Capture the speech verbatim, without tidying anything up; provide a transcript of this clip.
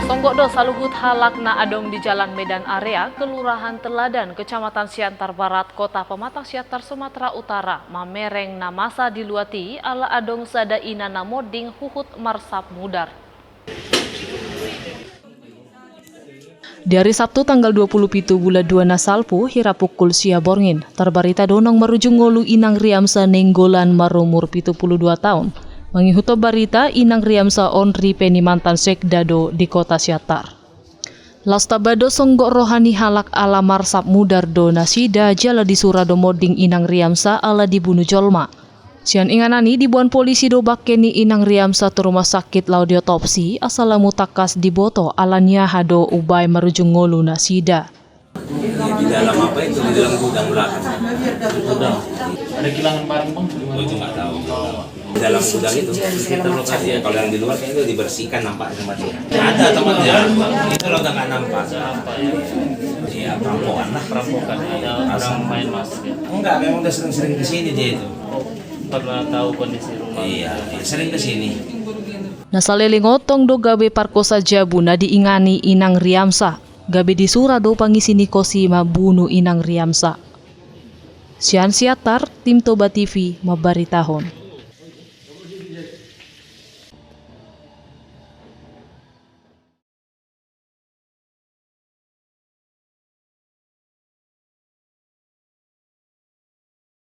Songgop do saluhut halak na adong di Jalan Medan Area, Kelurahan Teladan, Kecamatan Siantar Barat, Kota Pematang Siantar, Sumatera Utara, mamereng na masa di luat i ala adong sada ina na monding huhut marsap mudar. Di ari Sabtu tanggal dua puluh pitu bulan dua na salpu, hira pukul sia borngin, tarbarita do naung marujung ngolu Inang Riamsa Nainggolan marumur pitu puluh dua taon. Mangihuthon barita, Inang Riamsa on ripe ni mantan sekda do di kota Siantar. Laos tamba do songgop roha ni halak ala marsap mudar do nasida jala disura do monding Inang Riamsa ala dibunu jolma. Sian inganan i diboan polisi do bangke ni Inang Riamsa tu rumah sakit laho diotopsi asa lamu tangkas diboto ala ni aha do umbaen marujung ngolu nasida. Di dalam apa itu? Di dalam gudang belakang. Gudang. Ada kehilangan barang, Bang? Oh, itu nggak tahu. Di dalam gudang itu, sekitar lokasi ya. Kalau yang di luar kan itu dibersihkan, nampak sama dia. Ada tempatnya. Itu lo nggak nampak. Iya, perampokan lah. Perampokan, ada orang main masuk ya? Enggak, memang udah sering-sering ke sini dia itu. Oh, pernah tahu kondisi rumah? Iya, iya, sering ke sini. Na saleleng on tong do gabe parkosa jabu na diingani Inang Riamsa. Gabe disura do pangisi ni kos i mambunu Inang Riamsa. Sian Siantar, Tim Toba T V mambaritahon.